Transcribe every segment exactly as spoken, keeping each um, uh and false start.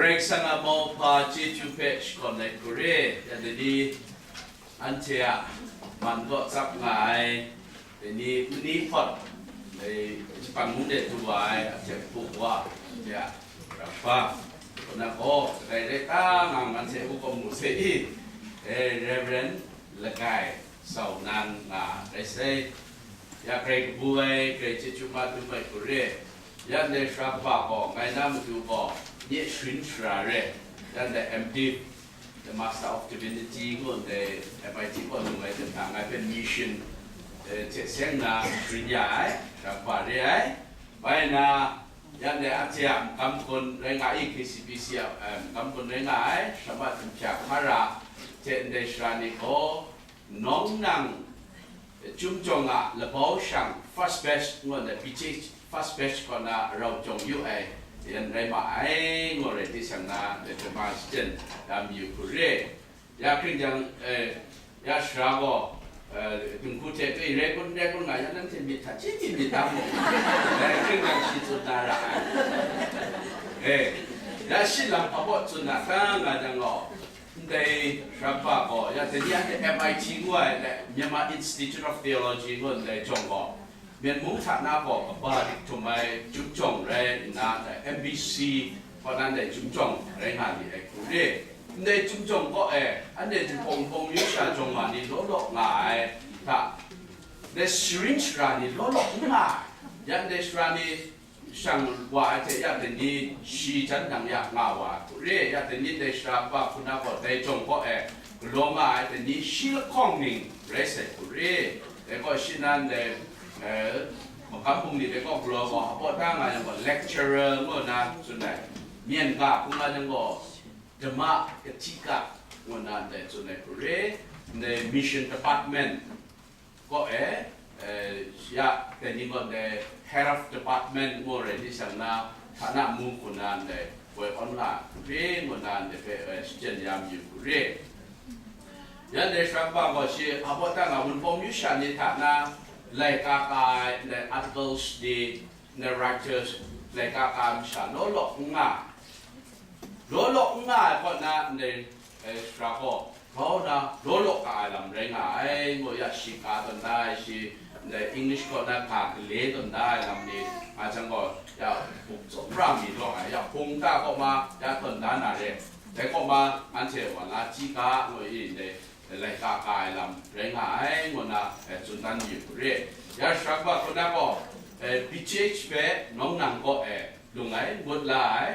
Karai Kasang a mauhpa chyeju hpe shakawn ai hku re, ya dai ni anhte a man kaw tsap nga ai, dai ni mani hpawt, dai Japan mung de du wa ai, a hte hpu wa, ya, rapa, kaw na gaw, kadai rai ta nga, ngan hte u kaw mu se i, e, Reverend Lagai Sau Nan nga rai sai. Ya karai kabu ai, karai chyeju ma dum ai hku re. Ya ndai sara kaba gaw, ngai na matu gaw, nye sharin sara re. Ya ndai M.Div, the Master of Divinity ngu ndai M I T kaw lung ai hte hta, ngai hpe mission, eh, hte seng na sharin ya ai, sara kaba re ai. Bai na, ya ndai anhte a makam hkun rai nga i, K C B C a, eh, makam hkun rai nga ai, Shama Htumhpya Hkara hte ndai sara ni gaw, Nawng nang, Chyum Jawng a labau shang first batch ngu na, B J H first batch kaw na rau jawng yu ai, yan rai ma ai, ngu rai di sang na, dai hpe ma shachyen da mayu hku re. Ya hkring jang, eh, ya sara gaw, eh, dinghku hte kai rai kun, rai kun nga, ya nanhte myit hta chyi myit, myit dang mu. Dai hkring jang shi tsun na ra ai. Eh, ya shi lam hpa baw tsun na ta nga jang gaw, ndai sara kaba gaw, ya dai ni anhte M I T ngu ai, dai Myanmar Institute of Theology ngu ndai jawng gaw, Myen mung hta na gaw kaba dik htum ai Chyum Jawng rai nna, dai M B C kaw na ndai Chyum Jawng rai nga li ai hku re. Ndai Chyum Jawng kaw e, anhte Jinghpaw Wunpawng myu sha jawng wa ni law law nga ai hta, ndai sharin sara ni law law n nga ai, ya ndai sara ni shang wa ai hte, ya dai ni shi jan nang ya nga wa ai hku re, ya dai ni ndai sara kaba hku na gaw, dai jawng kaw e galaw nga ai dai ni shi lahkawng ning rai sai hku re. Dai gaw shi nan dai, eh, makam bungli dai kaw galaw gaw, a baw ta nga yang gaw, lecturer ngu na tsun ai, myen ga hku nga yang gaw, dama kahti ga ngu na ndai tsun ai hku re. Ndai mission department kaw e, eh, ya, dai ni gaw ndai head of department ngu rai di sang na, hta na mu hku na ndai woi awn nga hku re, ngu na ndai hpe, eh, shachyen ya mayu hku re. Ya ndai sara kaba gaw shi, a baw ta nga Wunpawng myu sha ni hta na, laika ka ai, ndai articles ni, ndai writers, laika ka ai masha law law n nga, law law n nga ai kaw na ndai, eh, sara gaw, grau na law law ka ai lam rai nga ai, ngu ya shi ka tawn da ai, shi ndai English kaw na ka gale tawn da ai lam ni, nga jang gaw, ya hpung tsawra mi law ai, ya hpung ta kaw ma ya tawn da na re, dai kaw ma anhte wa la chyi ga, ngu i ndai, laika ka ai lam rai nga ai, ngu na, eh, tsun dan yu hku re. Ya sara kaba hku na gaw, eh, B J H hpe nawng nang kaw e lung ai, ngut la ai,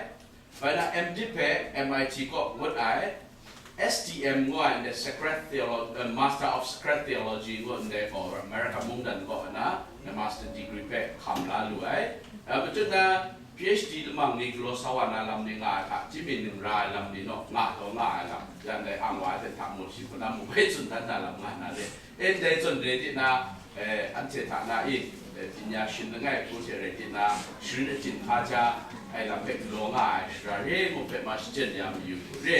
bai na M.Div hpe M I T kaw ngut ai, S T M ngu ai ndai Sacred Theolo-, eh, Master of Sacred Theology ngu ndai gaw America mungdan kaw na, na master degree hpe hkam la lu ai. Eh, machut na, P H D lamang ni galaw sa wa na lam ni nga ai hta, chyeju ning ra ai lam ni naw, nga taw nga ai lam, yan dai ang wa ai hte hta mu shi hku na mu bai tsun dan na lam nga na re. E ndai zawn rai di na, eh, anhte hta na i, eh, byinya shin langai hku hte rai di na, sharin achyin hkaja ai lam hpe galaw nga ai sara re mu hpe ma shachyen ya mayu hku re.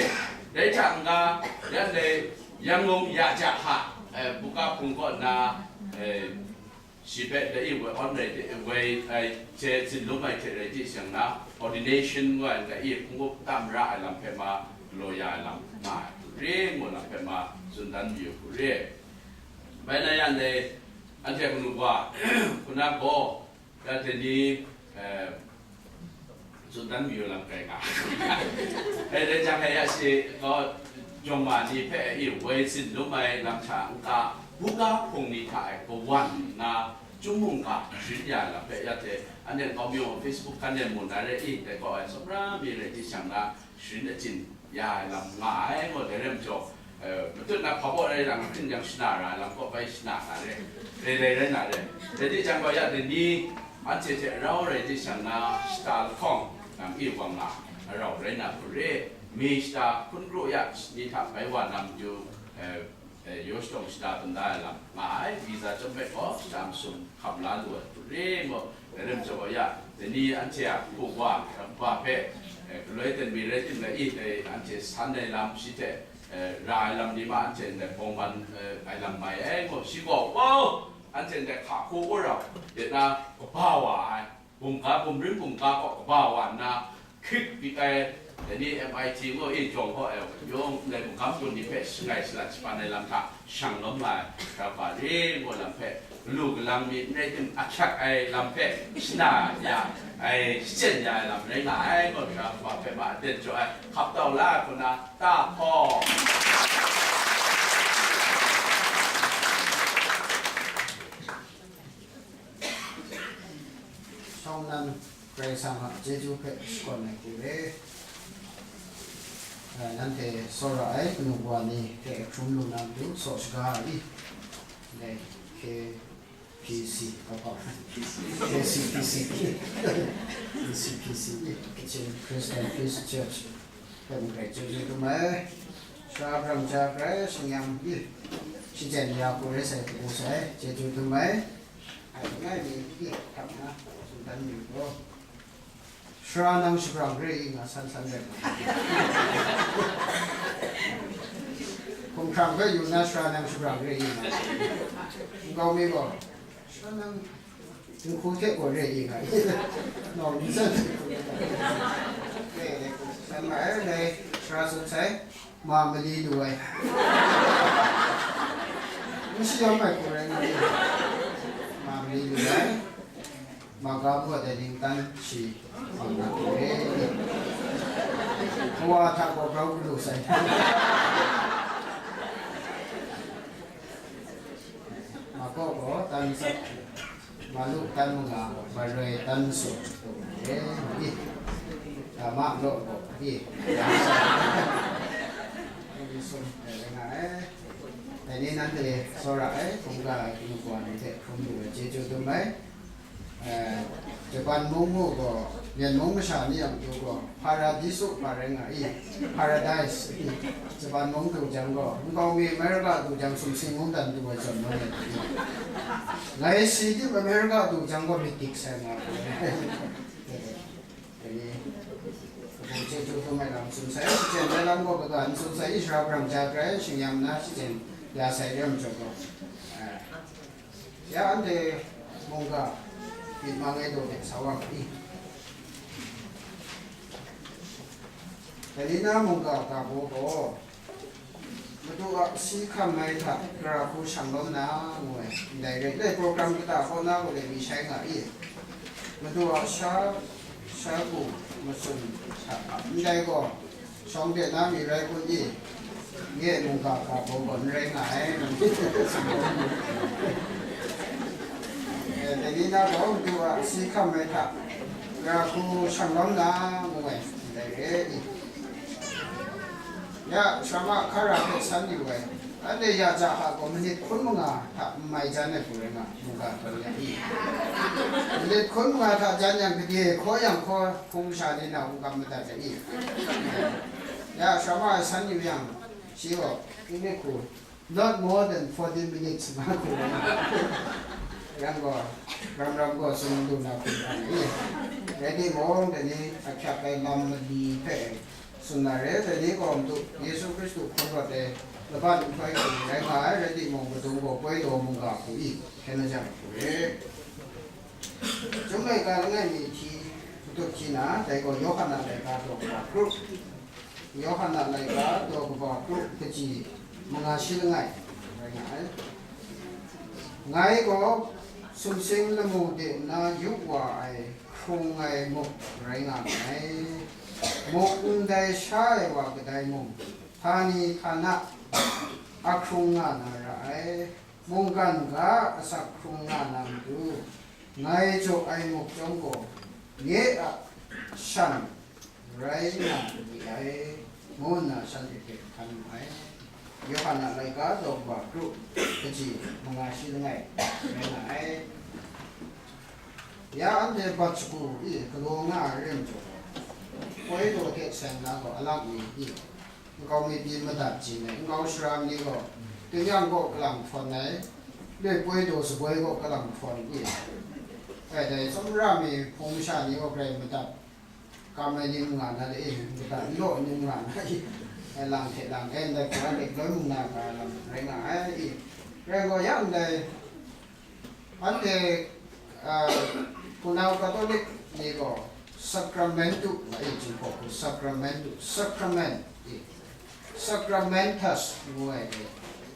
Dai hta n-ga, yan dai Yangon ya ja hka, eh, buga hpung kaw na, eh, shi hpe dai woi awn rai di, woi ai hte tsinlung ai hte rai di shang na, ordination ngu ai ndai i hpung tam ra ai lam hpe ma galaw ya ai lam nga ai hku re, ngu lam hpe ma tsun dan mayu hku re. Bai na yan dai, anhte kanu wa, hku na gaw, ya dai ni, eh, tsun dan mayu lam kai nga. Eh, dai jang e ya shi gaw, jawng ma ni hpe i woi tsinlung ai lam hta n-ga, buga hpung ni hta e kawan nna, chyum mungga sharin ya ai lam hpe ya hte, anhte nkau mi Facebook hkan e mu na re i, dai gaw ai tsawmra mi rai di shang na, sharin achyin ya ai lam nga ai, ngu dai rai majaw, eh, matut na hpa baw rai lang, hkring jang shana ra ai lam kaw bai shana na re, re, re, rai na re. Dai di jang gaw ya dai ni, anhte hte rau rai di shang na, shata lahkawng nang i wang nga, arau rai na hku re, mi shata hkun kru ya ni hta bai wa na matu, eh, eh, yaw shadawng shada tawn da ai lam nga ai, visa chyawm hpe gaw shata masum hkam la lu ai hku re, ngu, dai rai majaw gaw ya, dai ni anhte a hpu wa, rampa hpe, eh, galoi ten mi rai timung, i dai anhte san ai lam shi hte, eh, ra ai lam ni ma anhte ndai bawng ban, eh, ai lam mai ai, ngu, shi gaw, wow, anhte ndai hka hku wora, de na kaba wa ai, bumga, bumrin bumga kaw kaba wa nna, hkrit pyi ai, dai ni M I T ngu i jawng hkaw ai, yawng ndai magam gun ni hpe shangai shalat shapan ai lam hta shang lawm nga ai, Tara Hpa re ngu lam hpe, galu galang mi n rai tim, ahkyak ai lam hpe shana ya ai, shachyen ya ai lam rai nga ai, ngu Tara Hpa hpe ma aten jaw ai, hkap tau la ai hku na, ta hpaw. Shawng nan Karai Kasang a chyeju hpe shakawn ai hku re. Eh, nanhte tsawra ai kanu kawa ni hte hkrum lu na matu saw shaga ai. Dai K P C, apa? K C P C, K C P C, Kachin Christian Peace Church. Hpe mung hpe chyeju dum ai. Sara brang ja grai shangyam i, shachyen ya hku rai sai hku sai, chyeju dum ai. Ai, langai mi i, hkap na, tsun dan yu gaw, sara nang shabrang re i nga san san rai nga. Hkumhkrang hpe yu na sara nang shabrang re i nga. Nkau mi gaw, sara nang Dinghku hte gaw re i nga i. Nawng n san. Re, re, san ma ai, dai sara tsun sai, ma mali lu ai. N shayawm ai hku rai nga i. Ma mali lu ai. Ma ga gaw dai ningtan shi ma nga hku re i. Kawa hta gaw grau galu sai. Ma gaw gaw tan sat, ma lu tan manga, ma roi tan su, tu e, i, dama law gaw, i, dai ni nanhte tsawra ai, hkungga ai, hkungga ni hte hkrum lu ai, chyeju dum ai. Eh, Japan mung mu gaw, Myen mung masha ni a matu gaw, Paradiso hpa rai nga i, Paradise i, Japan mung du jang gaw, nkau mi America du jang sumsing mungdan du ai zawn ngai i. Ngai si tim America du jang gaw myit dik sai nga ai. Dai ni, kabu chyeju htum ai lam tsun sai, shachyen ai lam gaw kaga n tsun sai, Israel brang ja grai shingyam na shachyen ya sai rem jaw gaw. Eh, Ya anhte mungga myit mang e daw de sa wa ma i? Dai ni na mungga ga baw gaw, Madu a si hkam ai hta gara hku shang lawm na, ngu ai, ndai rai, ndai program kata kaw na gaw le mi shai nga i? Madu a sha, sha ku matsun hta, ndai gaw, Shawng de na mi rai kun i? Nye mungga ga baw gaw n rai nga ai, nang. Eh, dai ni na gaw, Madu a si hkam ai hta, gara hku shang lawm na, ngu ai, ndai re i? Ya, sara ma hkara hpe san yu ai. Anhte ya ja hka gaw manit hkun manga hta n mai jan ai hku rai nga, mungga tawn ya i? Manit hkun manga hta jan yang, gade hkaw yang hkaw, hpung masha ni na hkungkam madat ai i? Ya, sara ma e san yu yang, shi gaw, English hku, not more than forty minutes, nga hku rai nga. Yang gaw, ram ram gaw, tsun lu na hku rai nga i? Rai timung, dai ni ahkyak ai lam mali hpe, Tsun na re, dai ni gaw Madu Yesu Hkristu hkun rawt ai laban nhtoi hku rai nga ai, rai timung, madung gaw poi daw mungga hku i, hkyen a jang hku re. Chyum laika langai mi hti matut hti na, dai gaw Yawhan a laika daw kaba kru, Yawhan a laika daw kaba kru kaji manga shi langai rai nga ai. Ngai gaw sumsing lamu de nna yu wa ai hkrung ai muk rai nga nngai. Muk ndai sha ai wa kadai mung, htani htana a hkrung nga na ra ai, mungkan ga asak hkrung nga na matu, ngai jaw ai muk chyawm gaw, nye a shan rai nga li ai, ngu nna shanhte hpe htan mu ai. Yawhan a laika daw kaba kru kaji manga shi langai rai nga ai. Ya anhte bat shagu i galaw nga ai re majaw, poi daw hte seng na gaw alang mi i, nkau mi pyi madat jin ai, nkau sara ni gaw, tingnyang gaw kalang htawn ai, le poi daw saboi gaw kalang htawn i, ai dai tsawmra mi hpung masha ni gaw grai madat, kam ai ni n nga na le, e, madat n law ni n nga na i, e, lang hte lang, e, ndai hpung a dik loi mung na ga lam rai nga ai i, rai gaw, ya ndai, anhte, a, hpunau Katolik ni gaw, Sacramentu nga i, Jinghpaw hku sacramentu, sacrament i, sacramentus ngu ai ni,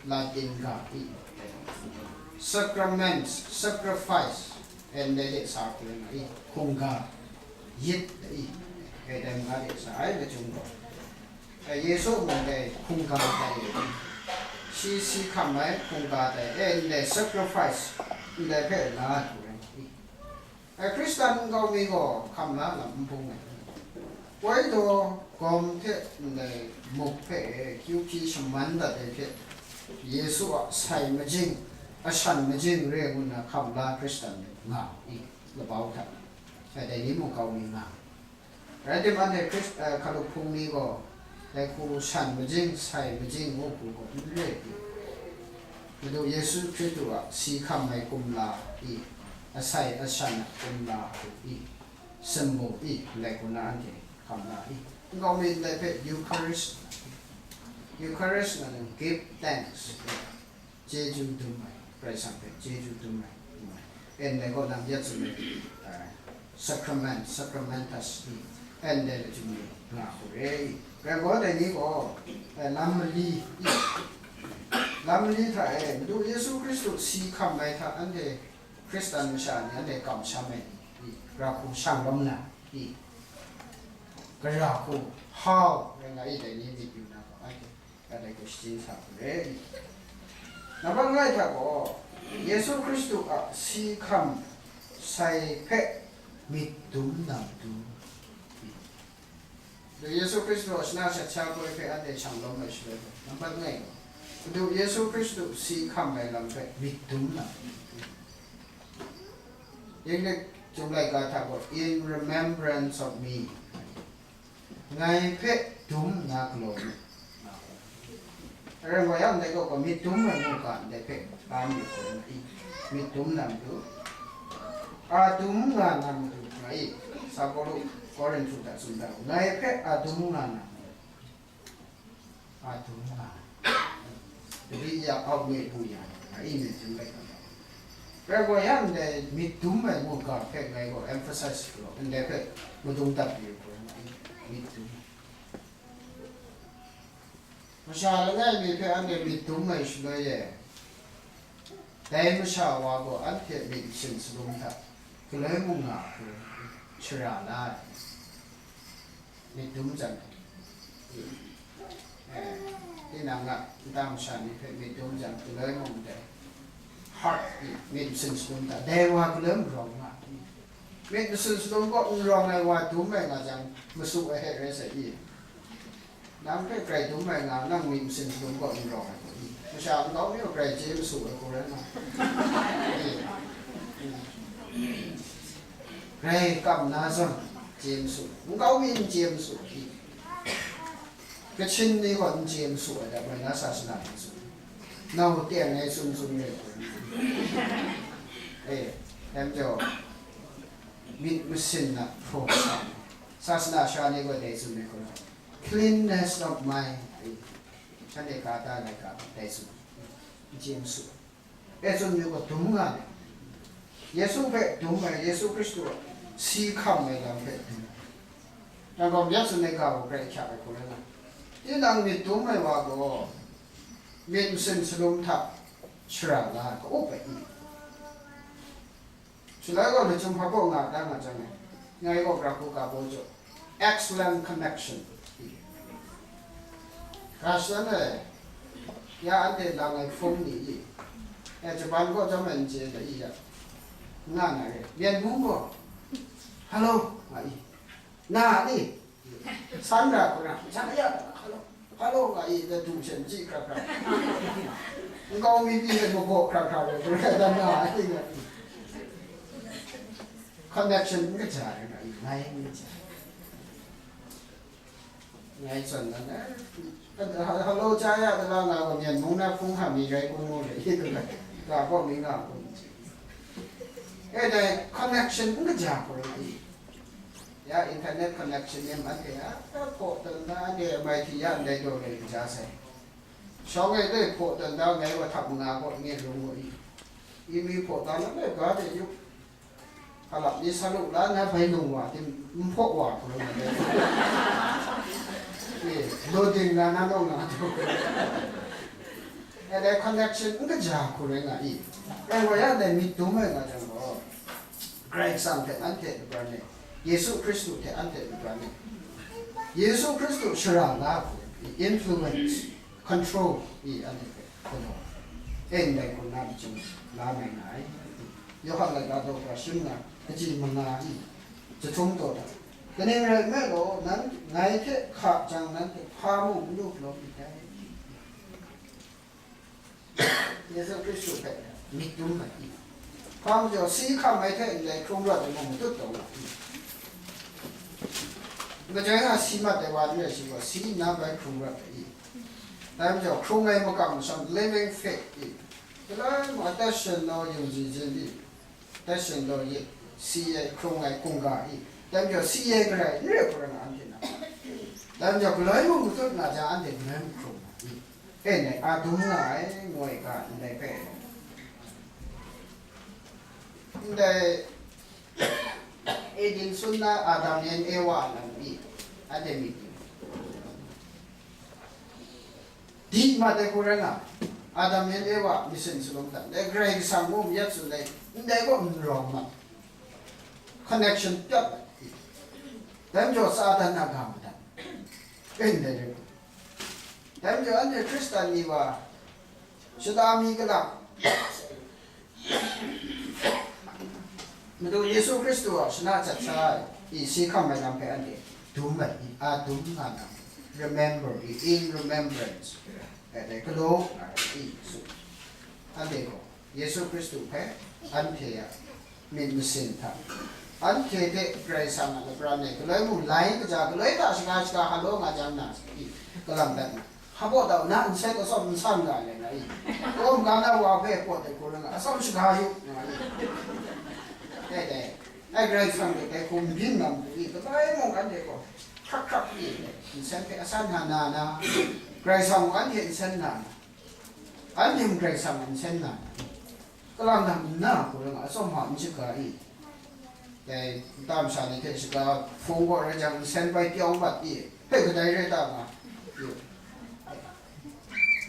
Latin ga i, sacraments, sacrifice, en de de sa hku nga i, hkungga, yit de i, e dai nga de sa ai lachyum gaw, e, Yesu mung dai hkungga dai i, shi si hkam ai hkungga dai, e ndai sacrifice, ndai hpe la ai hku rai i. E, Hkristan nkau mi gaw hkam la lam n bung ai. Woi taw, gawm hte ndai muk hpe e kyu hpyi shaman dat ai hte, Yesu a sai majing, a shan majing re ngu nna hkam la Hkristan nga i, labau hta. Sai dai ni mung nkau mi nga. Rai timung, anhte Hkris-, eh, Hkalup Hpung ni gaw, dai hku shan majing, sai majing ngu hku gaw n re i. Madu Yesu Hkristu a si hkam ai kumla i, asai ashan a kumla hku i, summu i, ndai hku na anhte hkam la i. Nkau mi ndai hpe Eucharist, Eucharist nga yang give thanks, chyeju dum ai, Karai Kasang hpe chyeju dum ai, dum ai. En dai gaw nang ya tsun ai, eh, sacrament, sacramentus i, en dai lachyum ni nga hku re i. Rai gaw, dai ni gaw, eh, lam mali i, lam mali hta e, Madu Yesu Hkristu si hkam ai hta anhte Hkristan masha ni anhte kamsham ai ni i, ra hku shang lawm na i, gara hku, how rai nga i, dai ni myit yu na gaw, anhte ya dai gaw shajin sa hku re i. Nambat langai hta gaw, Yesu Hkristu a si hkam sai hpe myit dum na matu. Dai Yesu Hkristu a shana shat sha poi hpe anhte shang lawm ai shaloi gaw, nambat langai gaw, Madu Yesu Hkristu si hkam ai lam hpe myit dum na matu. Yin lik Chyum laika hta gaw, "In remembrance of me," ngai hpe dum nna galaw mu, nga hku. Rai wa yang, dai gaw, myit dum ai mungga ndai hpe la mu hku na i, myit dum na matu, a dum nga na matu nga i, Sa Pawlu Korinhtu hta tsun da, ngai hpe a dum nga na matu. A dum nga, dabi ya, au me bu ya, nga i myit dum rai nga. Rai gaw yang, ndai myit dum ai mungga hpe ngai gaw emphasize gaw, ndai hpe madung dat yu hku rai nga i, myit dum. Masha langai mi hpe anhte myit dum ai shaloi e, dai masha wa gaw anhte myit masin salum hta galoi mung nga hku shara la ai. Myit dum jang, eh, tinang a nta masha ni hpe myit dum jang, galoi mung dai, heart i, myit masin salum hta, dai wa galoi marawng nga. Myit masin salum gaw n rawng ai wa dum ai nga jang, masu ai hte rai sai i? Nang hpe grai dum ai nga, nang myit masin salum gaw n rawng ai gaw i? Masha nkau mi gaw grai chye masu ai hku rai nga. Grai kam na zawn, chye masu, nkau mi n chye masu i? Kachin ni gaw n chye masu ai, dai moi na sasana ni su. Nau teng ai tsun tsun re. Eh, dai majaw, myit masin na hpraw sa, sasana sha ni gaw dai tsun ai hku rai, cleanness of mind, shanhte ga da ai ga dai tsun, n chye masu. E tsun mi gaw dum nga ai. Yesu hpe dum ai, Yesu Hkristu a si hkam ai lam hpe dum ai. Yang gaw, myit tsun ai ga gaw grai hkyak ai hku rai nga. Tinang myit dum ai wa gaw, myit masin salum hta shara la ai, ka-up ai i? Shaloi gaw, lachyum hpa baw nga da nga jang e, ngai gaw gara hku ga baw jaw, excellent connection. Ga shadawn ai, ya anhte lang ai hpung ni i, e, Japan kaw chyawm ai n chye da i ya, nga na re, Myen mung gaw, "Hello," nga i, "Na ni?" San ra hku na, "Shan ya, hello, hello," nga i, da du shen chyi hkra hkra. Nkau mi pyi hpe magaw hkra hkra ai, hkra hkra dan na ai, nga i. Connection n kaja ai, nga i, ngai n kaja. Ngai zawn dan ai, "Hello, cha ya, da la nga gaw, Myen mung na hpung hkam mi rai kun mu re," i, ga, ga kaw mi nga kun. E dai connection n kaja hku rai i. Ya, internet connection nem anhte a, a hpaw tawn na, anhte a mai hti ya ndai daw le kaja sai. Shawng e dai hpaw tawn da, ngai wa htak manga kaw nge lung gaw i. Imi hpaw tawn na, dai ga de yu. Hkalap ni sa lu la, na bai lung wa tim, n hpaw wa hkrum ai. Eh, lo ding na, na nau na tu. Eh, dai connection n kaja hku rai nga i. Eh, wa ya dai myit dum ai nga jang gaw, Karai Kasang hte anhte mabran e, Yesu Hkristu hte anhte mabran e, Yesu Hkristu shara la hku, influence, control i anhte hpe galaw, e ndai hkrum na machyum la mai nga ai. Yawhan laika daw hkra shangun nga, kaji manga i, jahtum taw hta, kaning rai nme law, nan ngai hte hka jang, nanhte hpa mung n lu galaw myit dai. Yesu Hkristu hpe myit dum ai i. Hpa majaw, si hkam ai hte ndai hkrung rawt ai mung matut taw nga i. Majoi nga si mat ai wa n rai shi gaw, si nna bai hkrung rawt ai i. Dai majaw, hkrung ai makam masha, living faith i. Galoi mung atashin law yungzi jin i. Atashin law yit, si ai, hkrung ai, hkungga i. Dai majaw, si ai garai n re hku rai nga anhte na. Dai majaw, galoi mung matut nga jang, anhte galoi mung hkrung nga i. E ndai, a dum nga ai, ngu ai ga, ndai hpe. Ndai, Eden sun na Adam yan Ewa a lam i, anhte myit dum. Di mat ai hku rai nga, Adam yan Ewa masin salum hta, dai Karai Kasang mu mayat tsun ai, ndai gaw n rawng mat. Connection pyat ai. Dai majaw Satan a ga madat. E ndai rai. Dai majaw anhte Hkristan ni wa, shada mi kalang, Madu Yesu Hkristu a shana jat sa ai, i si hkam ai lam hpe anhte dum ai, i a dum nga na, remember, i in remembrance, ai dai galaw nga ai, i su. Anhte gaw Yesu Hkristu hpe anhte a myit masin hta, anhte hte Karai Kasang a lapran e galoi mung lai kaja, galoi hta shaga shaga halaw nga jang na, i kalang dat na. Hpa baw dau, na nsen atsawm n san nga ai le nga i. Kawm ga na wa hpe pawt ai hku rai nga, atsawm shaga yu nga i. Dai dai, ai Karai Kasang hte dai hku n byin nga mu i, kabai mung anhte gaw hkrak hkrak i, nsen hpe asan hta na na, Karai Kasang mung anhte nsen na na, anhte mung Karai Kasang a nsen na na. Kalang na nna hku rai nga, atsawm hpa n shaga i. Dai nta masha ni hte shaga hpung gaw rai jang, nsen bai pyawng mat i, hpe kadai rai ta nga, yu.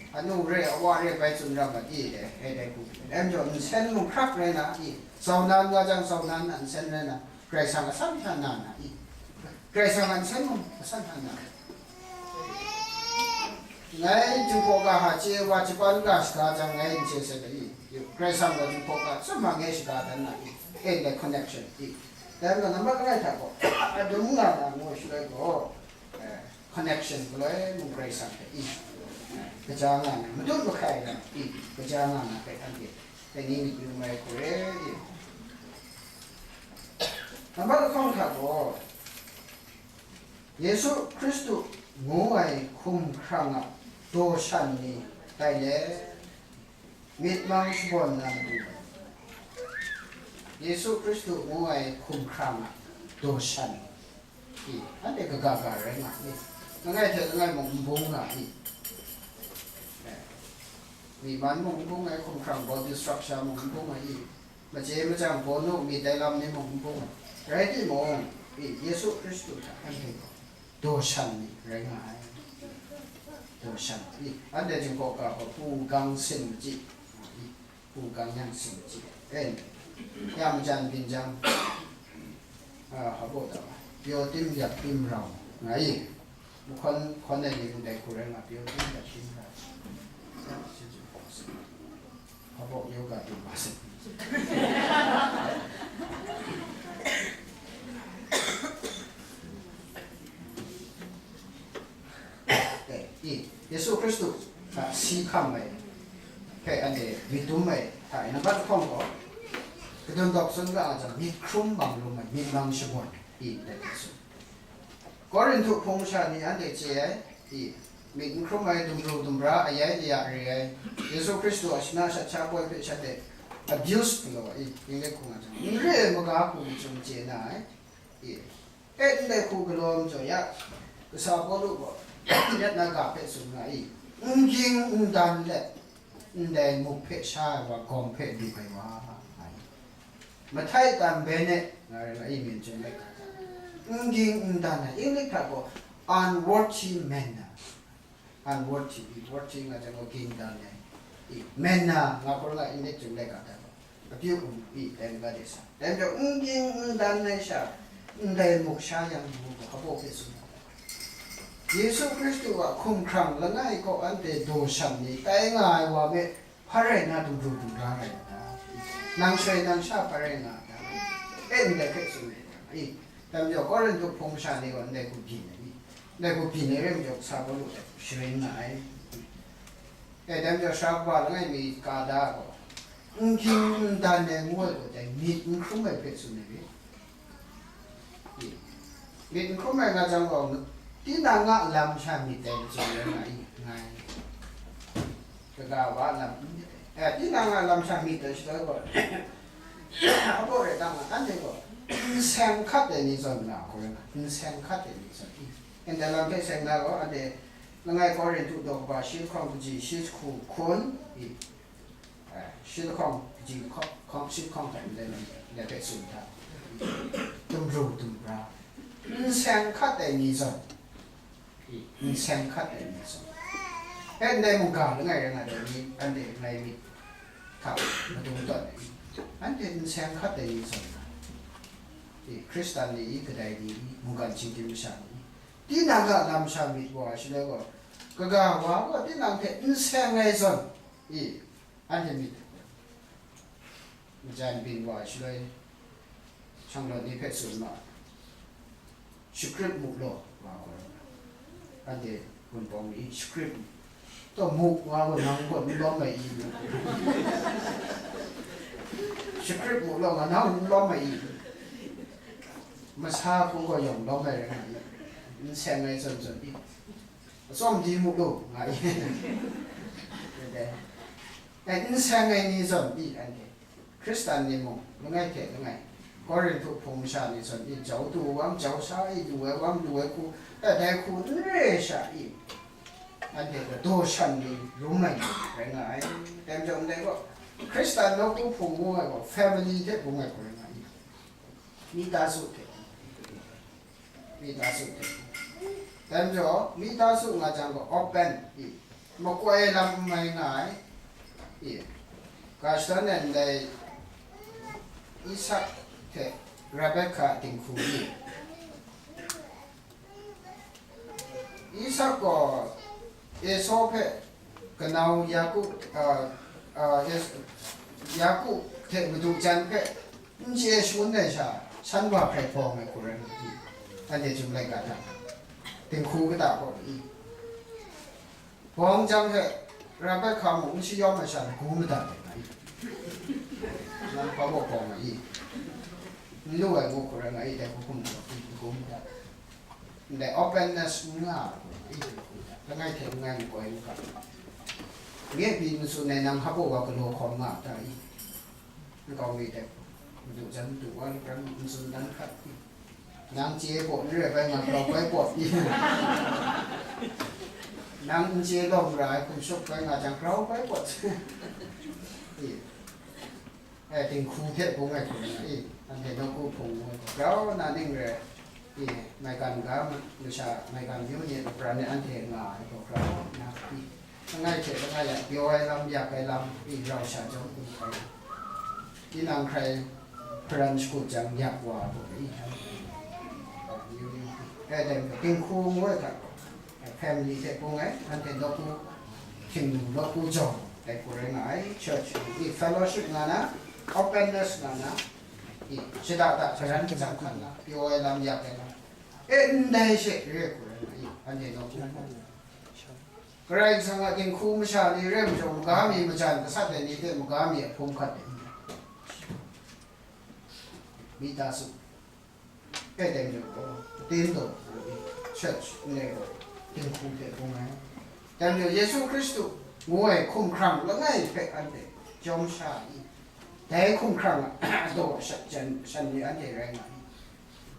Anu re, awa re bai tsun ra mat i, dai, dai, dai hku. Dai majaw, nsen mung hkrak rai na i, zau nan nga jang, zau nan a nsen rai na, Karai Kasang a san hta na na i. Karai Kasang a nsen mung a san hta na. Ngai Jinghpaw ga hta chye wa, japan ga shaga jang ngai n chye sai ga i. Karai Kasang gaw Jinghpaw ga chyum ma ngai shaga dan na i. E ndai connection i. Dai majaw nambat langai hta gaw, a dum nga na ngu shaloi gaw, eh, connection galoi mung Karai Kasang hte i. Kaja nga na, madun mahkai na i. Kaja nga na hpe anhte dai ni myit yu mai hku re i. Nambat lahkawng hta gaw, Yesu Hkristu ngu ai hkum hkrang a daw shan ni tai let, myit mang shabawn na matu, Yesu Hkristu ngu ai hkum hkrang a daw shan ni, anhte kaga ga rai nga i, langai hte langai mung n bung nga i, eh, myi man mung n bung ai, hkum hkrang body structure mung n bung ai i, Maje machyang bawnu myit ai lam ni mung n bung, rai timung, i Yesu Hkristu hta anhte gaw daw shan ni rai nga ai. Daw shan, i anhte Jinghpaw ga gaw pu gang sin machyi, i pu gang yang sin machyi, en, ya majan byin jang, a, hpa baw da, pyaw tim yak tim rau nga i, mahkawn hkawn ai ni ndai hku rai nga, pyaw tim yak tim rau. Hpa baw yoga tu ma se. Eh, i, Yesu Hkristu hta si hkam ai hpe anhte myit dum ai hta e, nambat lahkawng gaw, kadun dawk tsun ga ai jang, myit hkrum bang lum ai, myit mang shabawn, i, dai hte tsun. Korinhtu hpung masha ni anhte chye ai, i, myit n hkrum ai, dumru dumra, ayai aya re ai, Yesu Hkristu a shana shat sha poi hpe shanhte abuse galaw ai, i, ning de hkung a jang, n re ai maga hku machyum chye na ai, i, e ndai hku galaw majaw ya, kasa Pawlu gaw, myit na ga hpe tsun nga i, n ging n dan let, ndai muk hpe sha ai wa gawm hpe lu ai wa, ai. Mahtai Tam Bene, nga rai nga, i min chyum laika hta, n ging n dan ai, English hta gaw unworthy manner. Unworthy, worthy nga jang gaw ging dan ai. I, manner nga hkawr nga English chyum laika hta gaw, apyu um i, dan ga de sa. Dan gaw n ging n dan ai sha, ndai muk sha yang mu gaw, hpa hpe tsun ai. Yesu Hkristu a hkumhkrang langai kaw anhte daw shan ni tai nga ai wa me, hpa rai nna dum dum dum ra rai a ta? Nang shoi nang sha hpa rai nga a ta? E ndai hpe tsun ai ta? I, dan gaw Korinhtu hpung masha ni gaw ndai hku byin ai i? Ndai hku byin ai rai majaw, sa Pawlu hte sharin nga ai. E, dan gaw sara kaba langai mi ka da gaw, n ging n dan ai ngu ai gaw dai myit n hkrum ai hpe tsun ai rit. Myit n hkrum ai nga jang gaw, tinang a lam sha myit dai majaw rai nga i, nga ai. Kaga wa lam n myit ai. E, tinang a lam sha myit dai shaloi gaw, hpa rai nga, anhte gaw n seng hkat ai ni zawn nga hku rai nga, n seng hkat ai ni zawn i. Ndai lam hpe seng na gaw, anhte langai Korinhtu daw kaba shi lahkawng kaji shi jahku hkun i, eh, shi lahkawng kaji hkawng, hkawng shi lahkawng hta ndai lam ndai hpe tsun hta, dum ru dum ra, n seng hkat ai ni zawn, i, n seng hkat ai ni zawn, e, ndai mungga langai rai nga ai ni, anhte langai myit hta madung tawn ai, anhte n seng hkat ai ni zawn, i, Hkristan ni i, kadai ni i, mungkan shinggyim masha ni i, tinang a lam sha myit wa ai shaloi gaw, kaga wa gaw tinang hte n seng ai zawn, i, anhte myit majan byin wa ai shaloi, shanglawt ni hpe tsun ma, shakrip mu law, nga gaw, anhte Wunpawng ni shakrip mu, taw mu nga gaw nang gaw n lawm ai i? Shakrip mu law nga, nang n lawm ai i? Masa hku gaw yawng lawm ai rai nga i, n seng ai zawn zawn i? Atsawm di mu lu, nga i. Dai, dai n seng ai ni zawn i, anhte Hkristan ni mung langai hte langai, Korinhtu hpung masha ni zawn i, jau du ai wa, jau sha i, lu ai wa, lu ai hku, dai hku n re ai sha i, anhte gaw daw shan ni, rum ai ni rai nga ai. Dai majaw ndai gaw, Hkristan nawku hpung ngu ai gaw family hte bung ai hku rai nga i? Mita su hte, mita su hte. Dai majaw, mita su nga jang gaw open i, makoi lam n mai nga ai i, ga shadawn ai ndai Isak hte Rebekah dinghku i, Isak gaw Esau hpe kanau Yaku, a, a, Es-, Yaku hte madu jan hpe n chye shangun ai sha, shan wa hkrai bawng ai hku rai nga i? Anhte chyum laika hta, dinghku kata gaw i? Bawng jang hte Rebekah mung n shayawm ai sha, lagu madat ai nga i? Nang hpa baw bawng nga i? N lu ai ngu hku rai nga i, dai hku hkum gaw i, lagu madat. Ndai openness n nga ai hku rai nga i, dai hku madat. Langai hte langai makoi n ga. Nye pyi matsun ai nang hpa baw wa galaw hkawm nga a ta i? Nkau mi hte madu jan madu wa lapran ntsun dan hkat i, nang chye pawt n re bai nga, grau bai pawt i, nang n chye lawm ra ai hkum shuk bai nga jang, grau bai pawt i, e, dinghku hte bung ai hkum i, anhte nawku hpung ngu grau na ning re i, maigan ga masha, maigan myu ni lapran e anhte nga ai gaw grau na i, langai hte langai a pyaw ai lam, yak ai lam, i rau sha jawm hkum hkrai, tinang hkrai hparan shakut jang yak wa ai gaw i, e, dai dinghku ngu ai hta, family hte bung ai, anhte nawku, htingnu nawku jawng, dai hku rai nga ai, church i fellowship nga na, openness nga na, i shada da hparan shakut jang hkan na, pyaw ai lam, yak ai lam, e, ndai she re hku rai nga i, anhte nawku hpung. Karai Kasang a dinghku masha ni re majaw, maga mi majan gasat ai ni hte maga mi a hpung hkat ai, mita su. E, dai majaw gaw, aten daw, church n rai gaw, dinghku hte bung ai. Dai majaw, Yesu Hkristu ngu ai hkumhkrang langai hpe anhte jawm sha i? Dai hkumhkrang a daw sha-, jan, shan ni anhte rai nga i?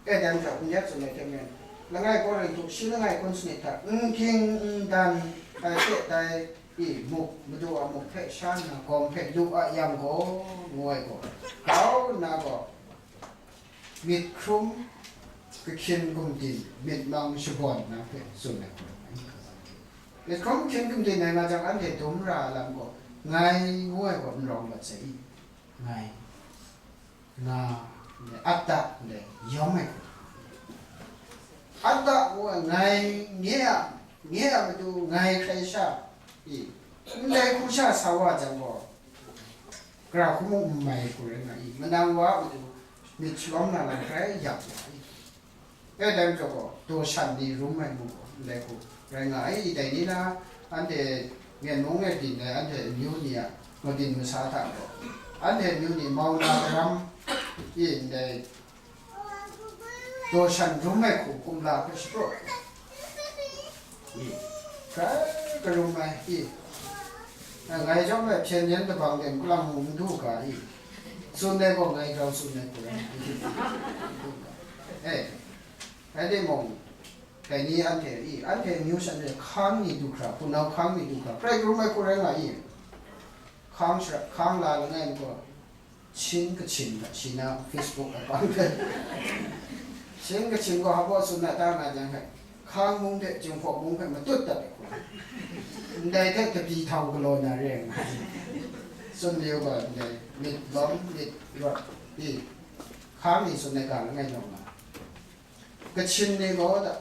E, dai majaw, n ya tsun ai hte maren, langai Korinhtu shi langai hkun sanit hta, n ging n dan ai hte dai I, muk, madu a muk hpe sha nna gawm hpe lu a yang gaw, ngu ai gaw, grau nna gaw, myit hkrum, kahkyin gumdin, myit mang shabawn na hpe tsun ai hku rai. Myit hkrum, kahkyin gumdin ai nga jang, anhte dum ra ai lam gaw, ngai ngu ai gaw n rawng mat sai i? Ngai, nga, ndai, atta, ndai, yawm ai hku. Atta ngu ai, ngai, nye a, nye a matu, ngai hkrai sha, i, ndai hku sha sa wa jang gaw, gara hku mung n mai hku rai nga i, manang wa a matu, myit shalawm na lam hkrai yak ya i. E, dai majaw gaw, daw shan ni rum ai mu gaw, ndai hku rai nga ai. Dai ni na, anhte Myen mung e byin ai, anhte amyu ni a mabyin masa hta gaw, anhte amyu ni mau na daram, i, ndai daw shan rum ai hku kumla hpe shapraw, i, hkrai karum ai, i, ngai chyawm ai hpyen yen kabang de, kalang mu n du ga, i, tsun ai gaw ngai grau tsun ai hku rai, i, e, Rai timung, dai ni anhte, i, anhte amyu shan de hkang ni du hkra, hpunau hkang ni du hkra, hkrai karum ai hku rai nga i? Hkang shara, hkang la langai mi gaw, Chin Kachin hta, shi na Facebook a pang hpe. Chin Kachin gaw hpa tsun na ta nga jang hpe, Hkang mung hte Jinghpaw mung hpe matut dat ai hku. Ndai hte kabi htau galaw na re ai nga. Tsun mayu gaw, ndai myit lawm, myit rawt, i, hkang ni tsun ai ga langai naw nga. Kachin ni gaw da,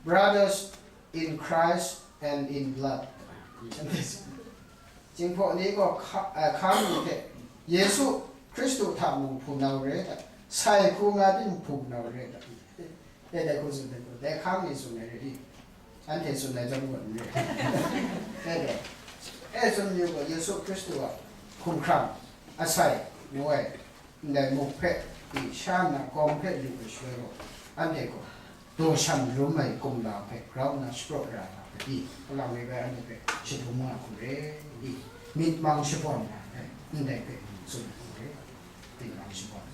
Brothers in Christ and in blood. Jinghpaw ni gaw hka-, eh, hkang ni hte, Yesu Hkristu hta mung hpunau re da, sai hku nga ting hpunau re da. E, dai hku tsun ai gaw, dai hkang ni tsun ai re i? Anhte tsun ai chyawm gaw n re. E, dai, e, tsun yu gaw, Yesu Hkristu a hkumhkrang, asai, ngu ai, ndai muk hpe, i, sha nna gawm hpe lu ai shaloi gaw, anhte gaw daw shan rum ai kumla hpe grau nna shapraw ra ai hta pyi, Kalang mi bai anhte hpe shadum nga hku re, i, myit mang shabawn na ai, ndai hpe tsun hku re, myit mang shabawn,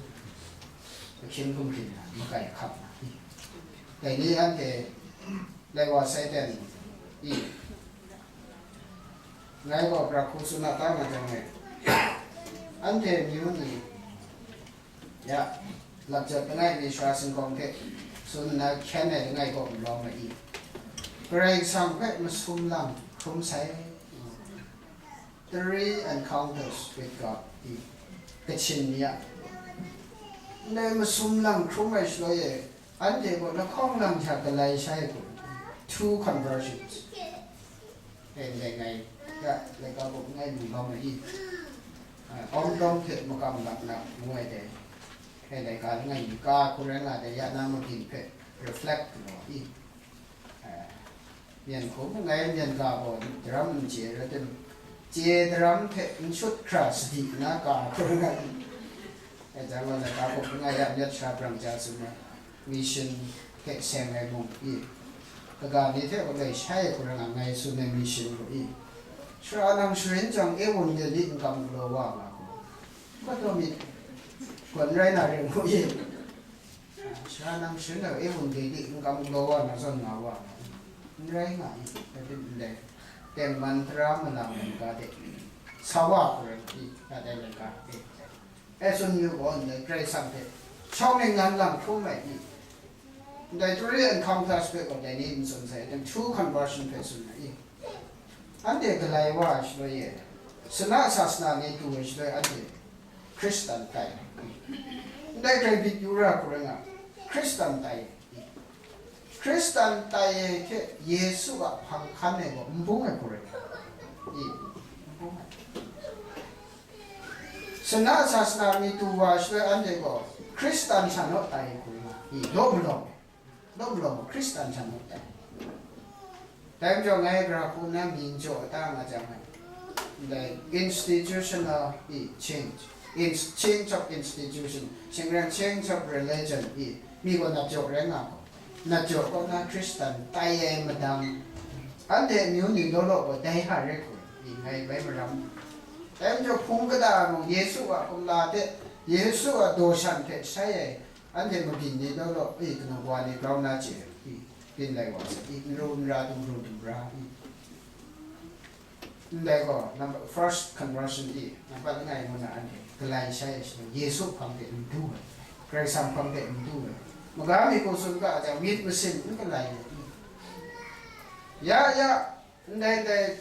ahkying gumhkrin na, makai hkap na, i, dai ni anhte lai wa sai ten, i, ngai gaw gara hku tsun na ta nga jang e, anhte amyu ni, ya, lapjat langai mi sara singkawng hte tsun nna hkyen ai langai gaw n lawm ai i? Karai Kasang hpe masum lang hkrum sai. Three encounters with God i, Kachin ni a. Ndai masum lang hkrum ai shaloi e, anhte gaw lahkawng lang hta galai shai hku, two conversions. E, ndai ngai, ya, laika bup ngai lu lawm ai i, a, Awng Dawng hte Makam Laknak ngu ai dai, e, laika langai mi ka hku rai nga dai, ya na mabyin hpe reflect lu ai i, a, Myen hkum ngai myen ga gaw daram n chye rai tim, chye daram hte n shut hkra sadi nna ga hkrum ai. Dai jang gaw, laika hkum hkrum nga ya myit sha brang ja tsun ai, mission hte seng ai mung i, kaga ni hte galoi shai ai hku rai nga ngai tsun ai mission gaw i, sara nang sharin jang, e wun de li n kam galaw wa nga hku, kawt taw myit gaw n rai na ring hku i, Sara nang sharin ai e wun de di, n kam galaw wa na zawn nga wa, n rai nga i, rai tim ndai, tengman tara mala mung ga de, sa wa hku rai i, ya dai laika e, e tsun yu gaw, ndai Karai Kasang hte shawng ningnan lang hkrum ai i, ndai three encounters hpe gaw dai ni n tsun sai, then two conversion hpe tsun ai i. Anhte galai wa ai shaloi e, sana sasana ni du ai shaloi anhte Hkristan tai. Ndai grai bit yu ra hku rai nga, Hkristan tai. Hkristan tai ai hte Yesu a hpang hkan ai gaw n bung ai hku rai nga. I, n bung ai. Sana sasana mi du wa ai shaloi anhte gaw Hkristan sha naw tai hku rai nga. I, law malawng. Law malawng gaw Hkristan hta mung tai. Dai majaw ngai gara hku na mying jaw ta nga jang ai. Ndai institutional i change. Ins-, change of institution. Shing rai change of religion i. Mi gaw nat jaw rai nga gaw. Nat jaw kaw na Hkristan tai ai madang. Anhte amyu ni law law gaw dai hta rai hku i ngai bai maram. Dai majaw hpung kata mung Yesu a kumla hte, Yesu a daw shan hte shai ai, anhte mabyin ni law law, i, kanu wa ni grau na chye, i, byin lai wa sai, i, n ru n ra, dumru dumra, i. Ndai gaw, number, first conversion i, nambat langai ngu na anhte, galai shai ai shaloi, Yesu hpang de n du ai, Karai Kasang hpang de n du ai, maga mi hku tsun ga jang, myit masin n galai ai i. Ya, ya, ndai, ndai,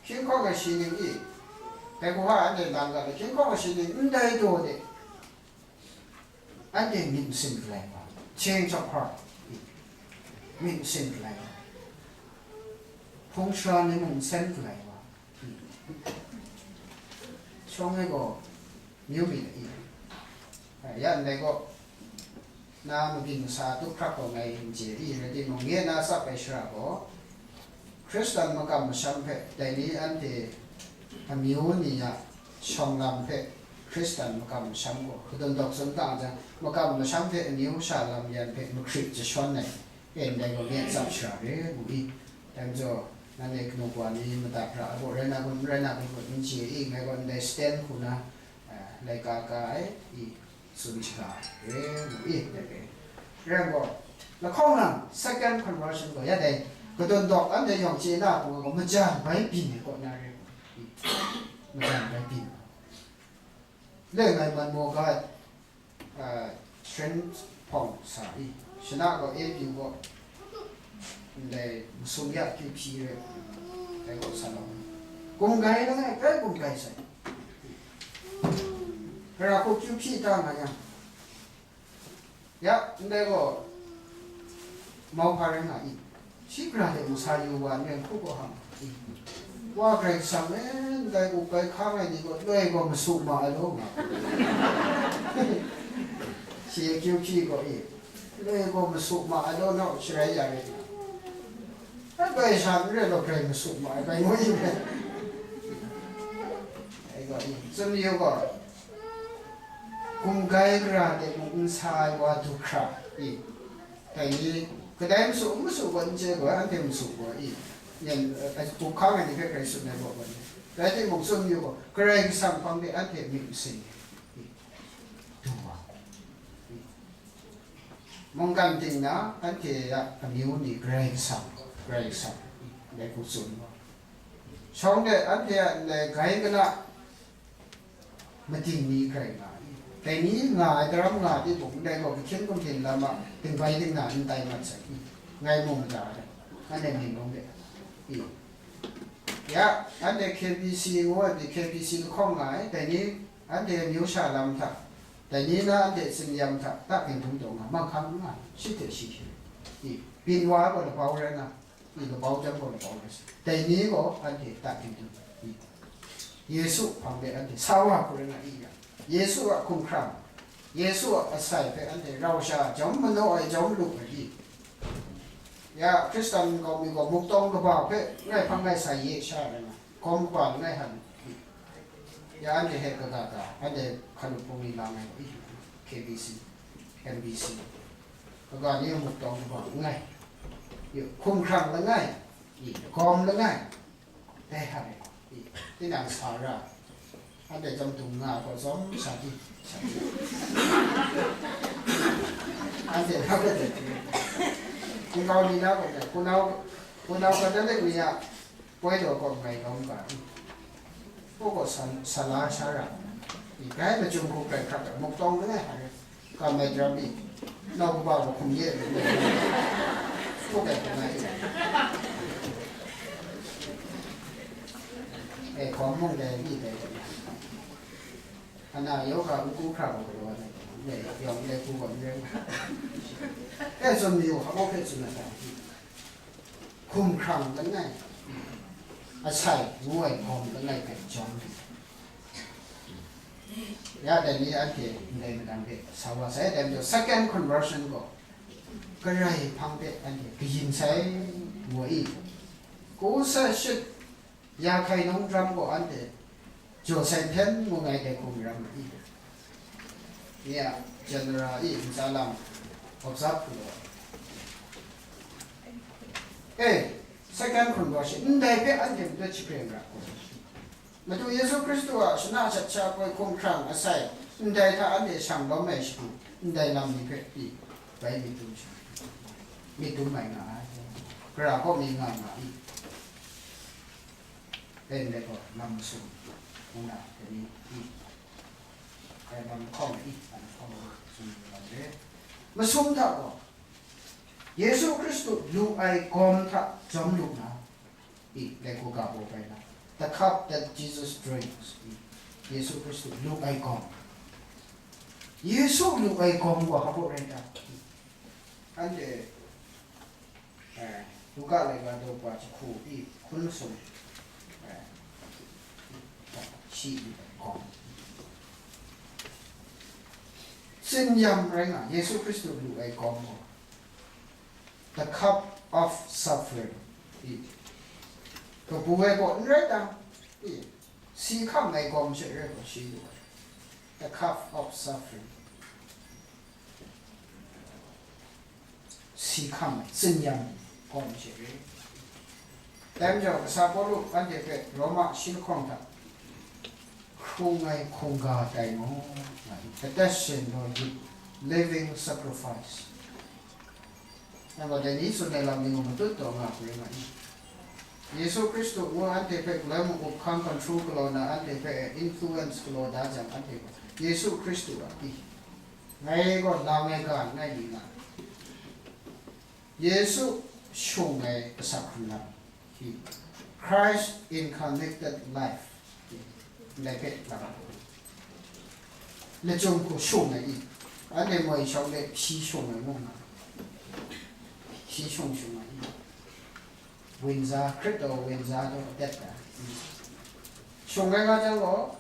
hkying hkawng ai shi ning i, dai hku hpa anhte lang ga le, hkying hkawng ai shi ning ndai daw de, anhte myit masin galai wa, change of heart, myit masin galai wa, hpung sara ni mung n sen galai wa, shawng e gaw, myu mi da i, ya ndai gaw, na mabyin masa tup hkrak gaw ngai n chye i, rai timung, nye na tsap ai shara gaw, Hkristan makam masham hpe, dai ni anhte amyu ni a shawng lam hpe Hkristan makam masham gaw, kadun dawk tsun tang jang, makam masham hte amyu sha lam yan hpe mahkrit jashawn ai, e ndai gaw nye tsap shara re ngu i, dai majaw, nanhte kanu kawa ni madat ra ai gaw, rai na kun, n rai na kun, n chye i, ngai gaw ndai stand hku na, eh, laika ka ai i, tsun shaga ai, re ngu i, dai re. Rai gaw, lahkawng lang, second conversion gaw, ya dai, kadun dawk anhte yawng chye na hku gaw, majan bai byin ai kaw na re ngu i, majan bai byin. Le ngai man maw ga, ah, Shren hpawng sa i, shana gaw, A P U gaw, ndai masum ya kyu hpyi re, dai gaw sa lau. Kum grai langai, grai kum grai sai. Gara hku kyu hpyi ta nga yang, ya, ndai gaw, mauhpa rai nga i, shi gara de mung sa yu wa n rai hku gaw hang, wa Karai Kasang e ndai up bai hkang ai ni gaw loi gaw masu ma ai law nga, shi kyu hpyi gaw i, loi gaw masu ma ai law, nau sharai ya rai nga, ai bai sha n rai law, grai masu ma ai bai ngu i rai. Ai gaw i, tsun yu gaw, kum grai gara de mung n sa ai wa du hkra i, dai ni, kadai masu, n masu gaw n chye gaw, anhte masu gaw i, yen, eh, hpung hkang ai ni hpe grai tsun ai gaw gaw ni, rai timung, tsun yu gaw, Karai Kasang hpang de anhte myit masin i, du wa i, mungkan ting na anhte a amyu ni Karai Kasang, Karai Kasang i, dai hku tsun wa. Shawng de anhte a ndai grai kana mating ni grai nga i. Dai ni nga ai daram nga ai timung, ndai gaw, ahkying gumhkyen lam a dingbai dingna n tai mat sai i, ngai mu mada ai, anhte myit mung de i. Ya, anhte K B C ngu ai, K B C lahkawng nga ai, dai ni anhte amyu sha lam hta, dai ni na anhte tsinyam hta, ta hping htum taw nga, manghkang n nga, shi hte shi hkye i, byin wa ai gaw labau rai nga, i, labau chyam gaw labau rai sa, dai ni gaw anhte ta hping htum i, Yesu hpang de anhte sa wa hku rai nga i yang, Yesu a hkumhkrang, Yesu a asai hpe anhte rau sha jawm manaw ai, jawm lu ai i, ya, Hkristan nkau mi gaw muktawng kaba hpe ngai hpang ngai sai ye sha rai nga, gawm kaba langai hkan, ya, anhte hpe kaga ga, anhte hkalup bungli lang ai, K B C, M B C, kaga ni muktawng kaba langai, hkumhkrang langai, gawm langai, dai hta e, tinang sa ra, anhte chyawm dung nga gaw, tsawm sha di, sha di. Anhte hpa hpe dai hte, nkau ni na gaw, hpunau, hpunau Katolik ni a poi daw gaw ngai lawm ga, u gaw sa, sa la sha ra, i, grai machyum hku grai hkrak ai, muktawng langai hta e, kam ai daram i, nau kaba gaw hkum ye ai, hku grai hkrak ai. E, hkawm mung dai, mi dai, ana yawng hkra n ku hkra gaw galaw ai, e, yawng le hku gaw n rai. E, tsun mayu, hpa hpe tsun na ta? Hkumhkrang langai, asai ngu ai gawm langai hpe jawm lu. Ya dai ni anhte ndai madan hpe sa wa sai, dai majaw second conversion gaw Karai hpang hpe anhte kayin sai, ngu i, ku sa shut ya hkai nungdram gaw anhte jaw sai hpyen ngu ai dai hku maram i, nye a, General i ntsa lam observe hku law. E, second conversion, ndai hpe anhte madat shapre ra hku. Madu Yesu Hkristu a shana shat sha poi hkumhkrang asai, ndai hta anhte shang lawm ai shang, ndai lam ni hpe pyi, bai myit dum sha, myit dum mai nga ai. Gara kaw mi nga nga i. Pen de gaw lam masum, ngu na, dai ni i, dai lam lahkawng e i, lam lahkawng e tsun yu na re. Masum hta gaw, Yesu Hkristu lu ai gawm hta jawm lu na, i, dai hku ga baw bai na, the cup that Jesus drinks, i, Yesu Hkristu lu ai gawm. Yesu lu ai gawm gaw hpa baw rai ta? I, anhte, eh, Luka laika daw pa jahku i hkun masum, eh, shi i ai gawm. Tsin yam rai nga, Yesu Hkristu lu ai gawm gaw, the cup of suffering. I, kabu ai gaw n rai ta? I, si hkam ai gawm she rai gaw shi lu ai. The cup of suffering. Si hkam ai, tsin yam ai gawm she rai. Dai majaw, kasa Pawlu anhte hpe Roma shi lahkawng hta hkrung ai hkungga tai mu, nga ai. Attention, Lord, you living sacrifice. Nang gaw dai ni tsun ai lam ni mung matut taw nga hkrum nga i. Yesu Hkristu ngu anhte hpe galoi mung-up hkang control galaw na, anhte hpe influence galaw da jang, anhte gaw Yesu Hkristu a pyi, ngai gaw lang ai ga n rai ni nga. Yesu shung ai asak hkrung lam, Christ incarnated life, ndai hpe lam lachyum hku shung ai i, anhte moi shawng de hpyi shung ai ngu nga, hpyi shung shung ai i, winza, Hkrit gaw winza daw atet ai i, shung ai nga jang gaw,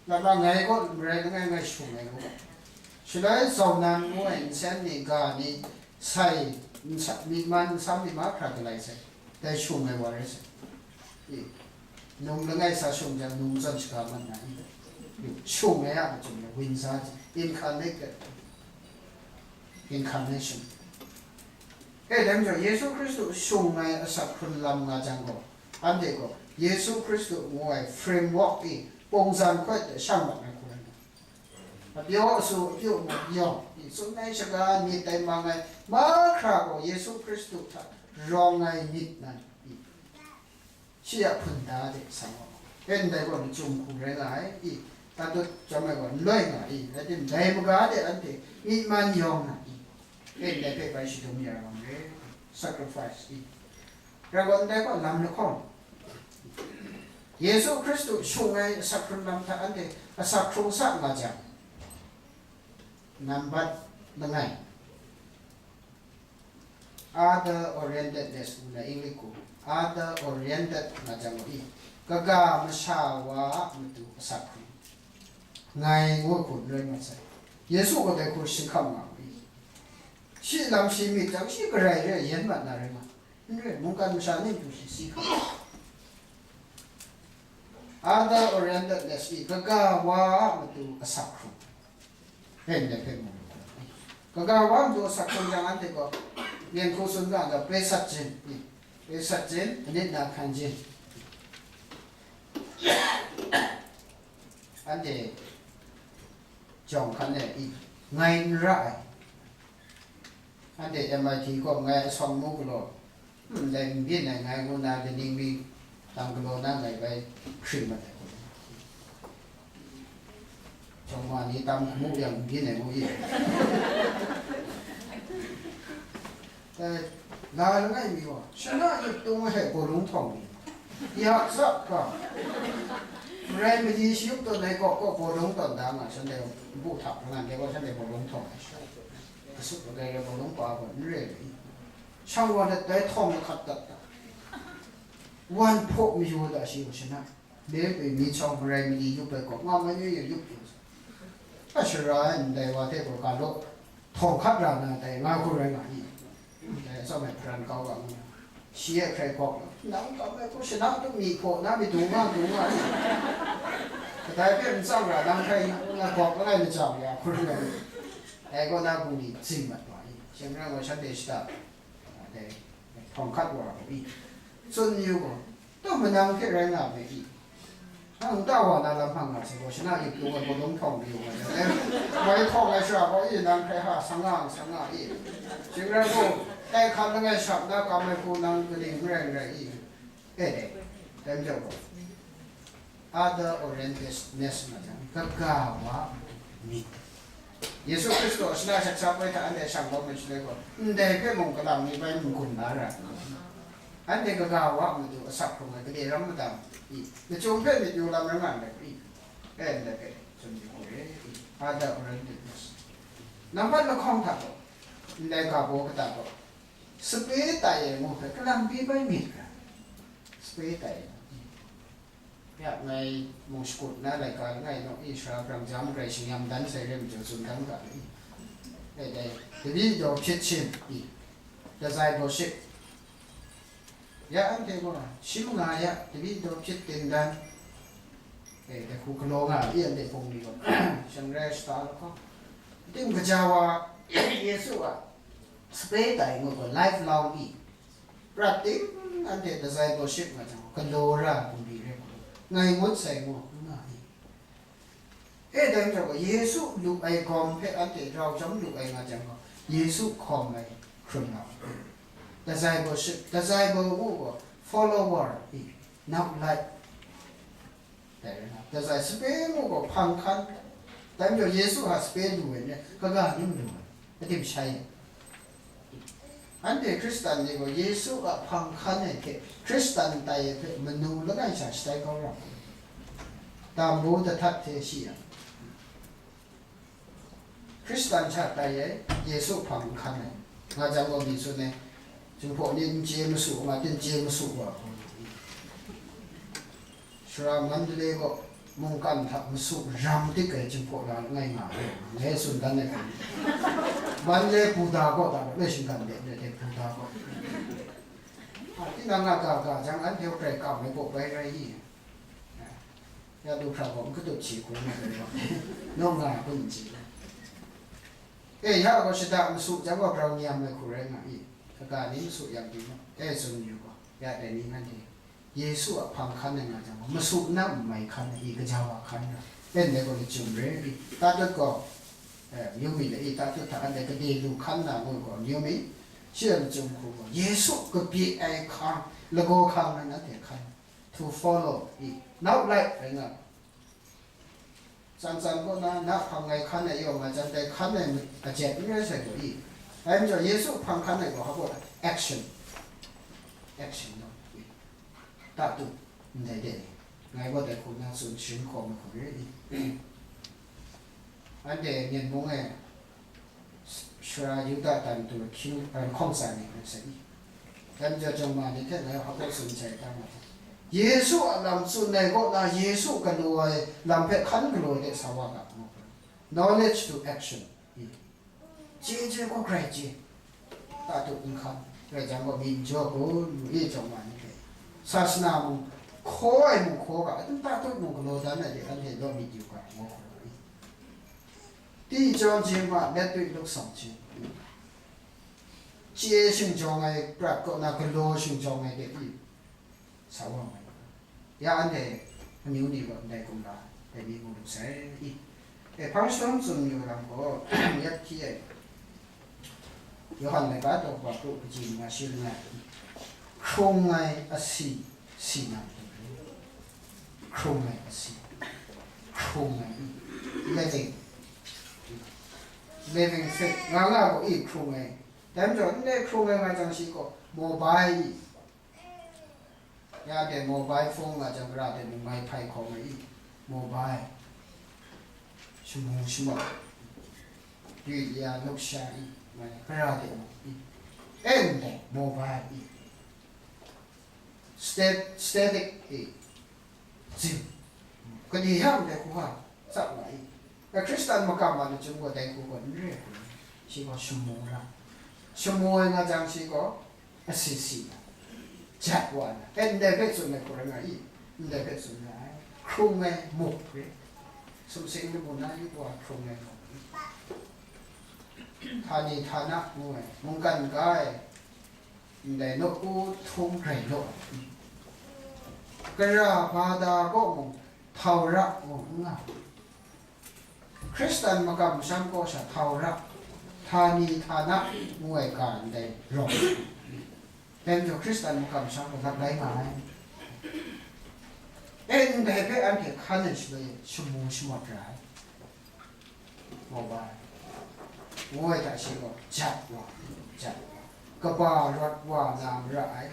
lama ngai kaw marai langai ngai shung ai ngu ga, shaloi zau nan ngu ai nsen ni ga ni sai, nsa-, myi man nsam ni mahkra galai sai, dai shung ai wa rai sai. I, num langai sa shung jang, num zawn shaga mat na i, shung ai a machyum ai winza ji, incarnate, incarnation. E, dai majaw, Yesu Hkristu shung ai asak hkrun lam nga jang gaw, anhte gaw Yesu Hkristu ngu ai framework i, pungzan hkoi hte shang mat na hku rai nga. Apyaw asu, apyu mung yawng, i, tsun ai shaga myit tai mang ai mahkra gaw Yesu Hkristu hta rawng ai myit nan i, shi a hpunda de sa wa, e ndai gaw lachyum hku rai nga ai i, tatut chyawm ai gaw n loi nga i, rai timung, dai maga de anhte myi man yawng na i, e ndai hpe bai shadum ya rawng re, sacrifice i, rai gaw ndai gaw lam lahkawng, Yesu Hkristu shung ai asak hkrung lam hta anhte asak hkrung sa nga jang, nambat langai, other orientedness ngu na English hku, other oriented nga jang gaw i, kaga masha wa a matu asak hkrung, ngai ngu hku n rai mat sai. Yesu gaw dai hku shi hkam nga u i, shi lam shi myit jang shi garai re yen mat na rai nga, n rai, mungkan masha ning tu shi si hkam. Other orientedness i, kaga wa a matu asak hkrung. Hpe ndai hpe mu. Kaga wa matu asak hkrung jang anhte gaw, myen hku tsun ga ga, pesat jin, pesat jin, anit na hkan jin. Anhte jawng hkan e i, ngai n ra ai. Anhte M I T kaw ngai asawng mu galaw, hmm, ndai n byin ai ngai ngu na, kaning mi tam galaw na ngai bai hkring mat ai hku. Jawng ma ni tam hkamu yang n byin ai ngu i. Eh, la langai mi gaw, shana yup tung ai hpe bawlung htawng mi, yak zap ga, rai mali shayup tawn ai kaw kaw bawlung tawn da nga, shanhte npu htak langai gaw shanhte bawlung htawng ai sha. Asut langai rai bawlung pa gaw n re ai. Shang wa dat dai htawng lahkap dat da. Wan hpaw mayu da shi gaw shana. Dai hpe mi chyawm garai mali yup ai gaw, nga mai yu yu yup yu. A shara ai ndai wa hte gaw ga law, htawng hkat ra na dai nga hku rai nga i. Dai atsawm ai hparan kau ga ngu. Shi e hkrai hkawk law, nang kam ai hku shana tu mi hpaw na mi dung nga dung nga i. Kadai hpe n tsang ra nang hkrai na hkawk langai majaw ya hkru rai. Dai gaw na bungli zing mat wa i. Shing rai gaw shanhte shada, dai, hpawng hkat wa hku i. Tsun yu gaw, tau manang hte rai nga me i. Nang ta wa na lam hpang nga sai gaw, shana yup yu ai bawlung htawng yu ai, dai, wai hkawng ai shara gaw i, nang hkrai ha, sang nga, sang nga i. Shing rai gaw, dai hkan langai shap na kam ai hku nang kaning n rai n rai i. E dai, dai majaw gaw, Other orientedness nga jang, kaga wa myit. Yesu Hkristu a shana shat sa poi hta anhte shang kau myit shaloi gaw, ndai hpe mung kalang mi bai n-gun na ra. Anhte kaga wa matu asak hkrung ai gade ram madang i, lachyum hpe myit yu lam rai nga ndai i, e ndai hpe tsun yu hku re i, other orientedness. Nambat lahkawng hta gaw, ndai ga baw kata gaw, sape tai ai ngu hpe kalang bi bai myit ga, sape tai ai. Ya, ngai mung shakut na laika langai naw i, Sara Pram Jam Karai Shingyam dan sai re majaw tsun dan ga i. Dai dai, David daw hpyit shin i, discipleship. Ya, anhte gaw, shim nga ya, David daw hpyit ten dan. E, dai hku galaw nga i, anhte hpung ni gaw, shang rai shata lahkawng. Tim kaja wa, Yesu a, sape tai ngu gaw, lifelong i. Prat ting anhte discipleship nga jang, galaw ra bungli re hku, ngai ngut sai ngu, n nga i. E dai majaw gaw, Yesu lu ai gawm hpe anhte rau jawm lu ai nga jang gaw, Yesu hkawm ai hkrun nga u. Discipleship, disciple ngu gaw, follower i, nau lai. Dai rai na, dai sai sape ngu gaw hpang hkan, dai majaw Yesu a sape lu ai ni, kaga ni malu ai, adim shai ai. Anhte Hkristan ni gaw Yesu a hpang hkan ai hte Hkristan tai ai hpe manu langai sha shatai kau ra, tambu dahtat hte shi a. Hkristan sha tai ai, Yesu hpang n hkan ai, nga jang gaw mi tsun ai, Jinghpaw ni n chye masu, nga tin chye masu wa, Sara Mandalay gaw mungkan hta masu ram dik ai Jinghpaw la langai nga ai, ngai tsun dan ai hku, Mandalay Buddha kaw ta gaw, lai shinggan de, de, de Buddha kaw. A, tinang a ga ga jang, anhte hkrai kam ai gaw bai rai i. Ya du hkra gaw n katut hti hkrum ai rai gaw, naw nga ai kun n chye. E, ya gaw shada masu jang gaw grau nyam ai hku rai nga i, kaga ni masu yang pyi naw, e, tsun yu gaw, ya dai ni ngan hte Yesu a hpang hkan ai nga jang gaw, masu nna n mai hkan ai i, gaja wa hkan ai, e, ndai gaw lachyum re i, tatut gaw, e, amyu mi le i, tatut hta anhte gade lu hkan na ngu gaw amyu mi, shi a lachyum hku gaw, Yesu kabye ai hkang, lagaw hkang nan anhte hkan. To follow i, nau lai rai nga. Tsan tsan kaw na, na hpang ngai hkan ai yawng nga, jan dai hkan ai ajet n rai sai gaw i. Ai majaw Yesu hpang hkan ai gaw, hpa gaw action. Action gaw i. Tatut, ndai de ni. Ngai gaw dai hku na tsun sharin hkaw ai hku re i. Anhte Myen mung e, Sara Yuda dan du hkying, eh, hkawng tsa ni hpe sa i. Dai majaw, chyawm ma ni hte ngai hpa gaw tsun sai ta ma ta. Yesu a lam tsun ai kaw na, Yesu galaw ai lam hpe hkan galaw ai de sa wa ga, ngu hpe. Knowledge to action. I. Chye chye gaw grai chye. Tatut n hkan. Rai jang gaw, myit n jaw kun, ngu i, chyawm ma ni hpe. Sasana mung hkaw ai mung hkaw ga, atum tatut mung galaw dan ai de, anhte law myit yu ga, ngu hpe. Di chyawm chye ma, let dwi luk sam chye. Chye shingjawng ai prat kaw na, galaw shingjawng ai de i, sa wa mai. Ya anhte amyu ni gaw ndai kumla, dai ni mu lu sai i. E, hpang shadawn tsun mayu lam gaw, yat hti ai. Yawhan laika daw kaba kru kaji manga shi langai, hkrung ai asi, si na matu re. Hkrung ai asi, hkrung ai i, living, living faith, nga nga gaw i hkrung ai. Dai majaw, ndai hkrung ai nga jang shi gaw, mobile i, ya de mobile phone nga jang, gara de mung mai hpai hkawm ai i, mobile, shamu shamawk, yu ya nuk sha i, mai gara de mung i, en de mobile i, stat-, static i, zim. Kadi yang dai hku hpa tsap nga i. Hkristan makam a lachyum gaw dai hku gaw n re hku, shi gaw shamu ra. Shamu ai nga jang shi gaw asi si na, jat wa na. E, ndai hpe tsun ai hku rai nga i, ndai hpe tsun nga ai. Hkrung ai muk re. Sumsing lamu na yu wa hkrung ai muk re. Htani htana ngu ai, mungkan ga ai, ndai nawku htum grai law ai. Gara bada kaw mung, htau ra ngu n nga. Hkristan makam masham kaw sha htau ra, htani htana ngu ai ga ndai rawng. Dai majaw Hkristan makam masham gaw lap lai nga ai. E, ndai hpe anhte hkan ai shaloi shamu shamawt ra ai. Mobile. Ngu ai hta shi gaw, jat wa, jat wa, kaba rawt wa na mara ai.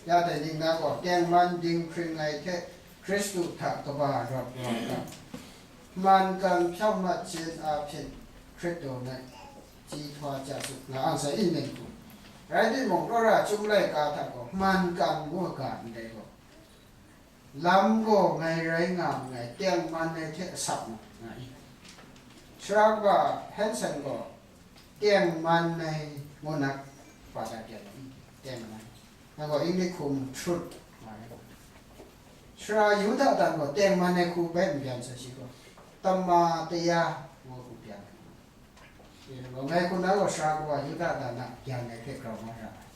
Ya dai ning na gaw, tengman dinghpring ai hte Hkristu hta kaba rawt wa ga, man kan hpyawng mat chyen a hpyen Hkristu na chyi htaw ja su nga ang sai, i ning hku. Rai timung, rora chyum laika hta gaw, man kan ngu ga ndai gaw, lam gaw ngai rai nga nngai, tengman ai hte asak mu, nga i. Sara kaba Hanson gaw tengman ai ngu na pa da byan ai, tengman. Nang gaw English hku mung truth, nga ai. Sara Yuda dan gaw tengman ai hku bai n byan sai shi gaw, tama taya ngu hku byan ai. Ngai hku na gaw sara kawa Yuda dan a gyan ai hpe grau na ra ai.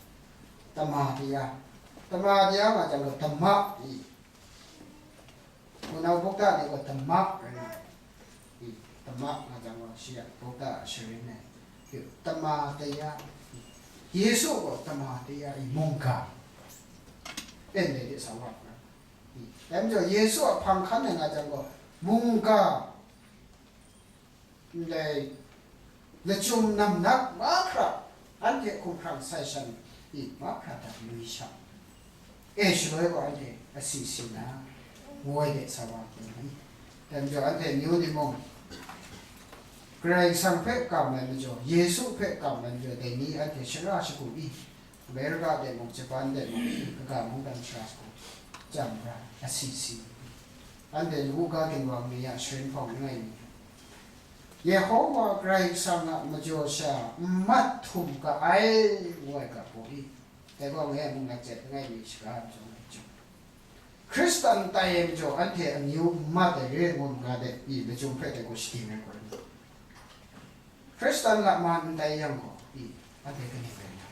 Tama taya. Tama taya nga jang gaw, tama i. Hpunau bukta ni gaw tama rai nga. I, tama nga jang gaw, shi a bukta a sharin ai. I, tama taya. Yesu gaw tama taya i, mungga. Pen de de sa wa ra. I, dai majaw Yesu a hpang hkan ai nga jang gaw, mungga. Ndai lachyum namnak mahkra, anhte hkumhkrang sai shan i mahkra hta lui sha, e shaloi gaw anhte asi si na, ngu ai de sa wa hku na i. Dai majaw anhte amyu ni mung, Karai Kasang hpe kam ai majaw, Yesu hpe kam ai majaw, dai ni anhte shara shagu i, America de mung, Japan de mung, kaga mungdan sha shagu, jam ra, asi si. Anhte lawu ga ginwang ni a sharin hpawng langai mi, Yehowa Karai Kasang a majaw sha n mat htum ga ai, ngu ai ga hpaw i, dai gaw ngai a mung lakjet langai mi shaga n zawn ai chyum. Hkristan tai ai majaw anhte amyu n mat ai re ngu n ga de i, lachyum hpe dai gaw shading ai gaw rai. Hkristan lama n tai yang gaw, i, anhte kaning rai na?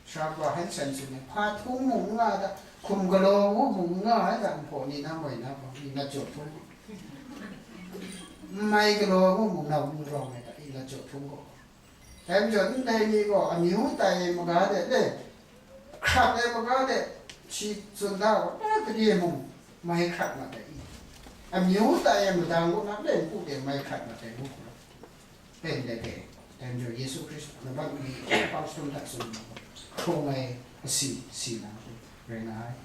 Sara kawa Hanson tsun ai, hpa htung mung n nga ai da, hkum galaw ngu mung n nga ai da, nhpaw ni na moi na gaw, i, nat jaw htung gaw, n mai galaw ngu mung nau n rawng ai da, i, nat jaw htung gaw. Dai majaw, ndai ni gaw amyu tai ai maga de, le, hkrat ai maga de, shi tsun da gaw, na kade mung mai hkrat mat ai i? Amyu tai ai madang kaw na, le, npu de mai hkrat mat ai ngu hkra. Pen de pe, dai majaw Yesu Hkristu, nambat mali pang sum hta sum, hkrung ai asi, si na, rai nga ai.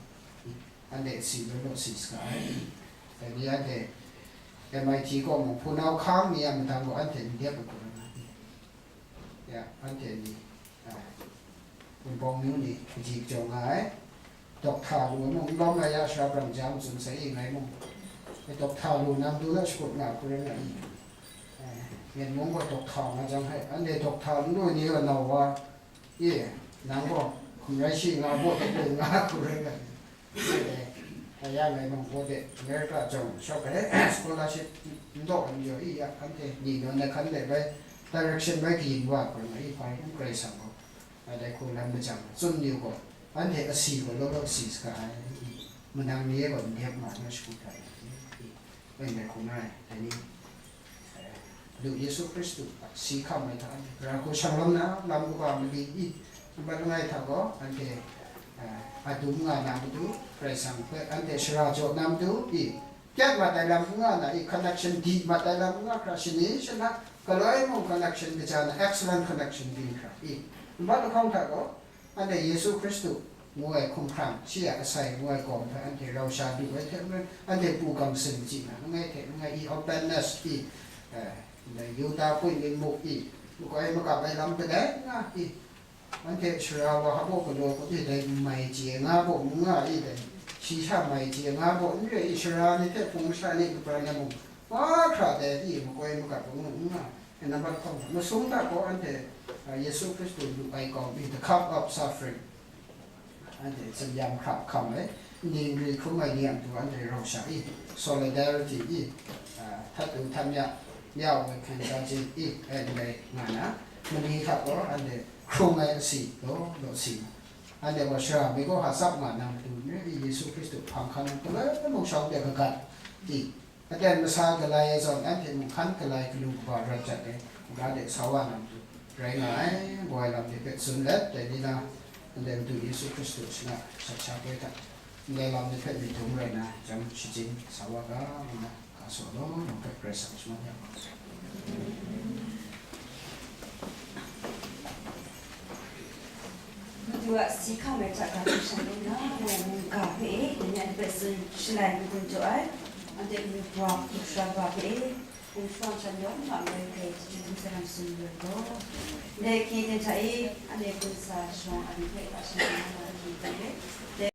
Anhte asi law law si saga ai. Dai ni anhte M I T kaw mung, hpunau hkang ni a madang gaw anhte n dep ai hku rai nga ai. Ya, anhte ni, ah, Wunpawng myu ni kaji kajawng nga ai. Doctor lu ai mung, n lawm ai ya, sara brang ja matsun sai i ngai mung. E, doctor lu na matu na shakut nga hku rai nga i. Eh, Myen mung gaw doctor nga jang hpe, anhte doctor n lu ni gaw nau wa, i, nang gaw hkum rai shi nga baw de lu nga hku rai nga i. Eh, a ya ngai mung baw de, America jawng shawk ai, scholarship n daw ai majaw i, ya, anhte ni nawn ai hkan de bai, direction bai kayin wa hkra nga i, hpai n Karai Kasang gaw. Dai hku lam majang, tsun ni gaw, anhte asi gaw law law si saga ai, manang ni e gaw n dep nga na shagu hta e, dai hku na rai, dai ni, eh, Madu Yesu Hkristu a si hkam ai hta, ra hku shang lam na, lam kaba mali i, nambat langai hta gaw, anhte, eh, a dum nga na matu, Karai Kasang hpe anhte shara jaw na matu i, Kyat mat ai lam n nga na i, connection di mat ai lam n nga hkra, shani shana, galoi mung connection kaja na, excellent connection di hkra i, nbat lahkawng hta gaw, anhte Yesu Hkristu ngu ai hkumhkrang, shi a asai ngu ai gawm hpe anhte rau sha du ai hte maren, anhte pu gang sin chyi na, langai hte langai i, openness i, eh, ndai Yuda hpwi ningmuk i, makoi makap ai lam kadai nga i, Anhte sara wa hpa baw galaw hku, e, dai n mai chye nga baw n nga i, dai shi sha mai chye nga baw n re i, sara ni hte hpung masha ni kapran ai mung, mahkra dai i, makoi makap ngu n nga, e, nambat hkawng masum hta gaw anhte, a, Yesu Hkristu lu ai kau mi, the cup of suffering, anhte tsin-yam hkra hkam ai, ningri hkrum ai ni a matu anhte rau sha i, solidarity i, a, htat du htat mya, mya woi hkyen ja chye i, e, ndai nga na, mali hta gaw anhte hkrung ai asi law law si na, anhte gaw sara mi gaw hka tsap nga na matu n rai i, Yesu Hkristu hpang hkan ai hku lai mung shawng de kagat i, aten masa galai ai zawn anhte mung hkan galai galu kaba rawt jat ai, ga de sa wa na matu rai nga ai, ngu ai lam ni hpe tsun let, dai ni na, anhte Madu Yesu Hkristu shana shat sha poi hta, Ndai lam ni hpe myit dum rai na, jang shajing sa wa ga, ngu na, ga saw law, nang hpe Karai Kasang shaman ya ma. Madu a si hkam ai hta ga hkam shan rai na, ngai mungga hpe e, ngai hpe tsun shalai makun jaw ai, anhte myu pra hku shara wa hpe e, hkum shawng shan yawng hta marai hpe chyeju hkum saram tsun yu ai gaw, ndai hkye hte hta e, anhte hkum sa shawng a myit hpe hpa shan na na hkye hte e, dai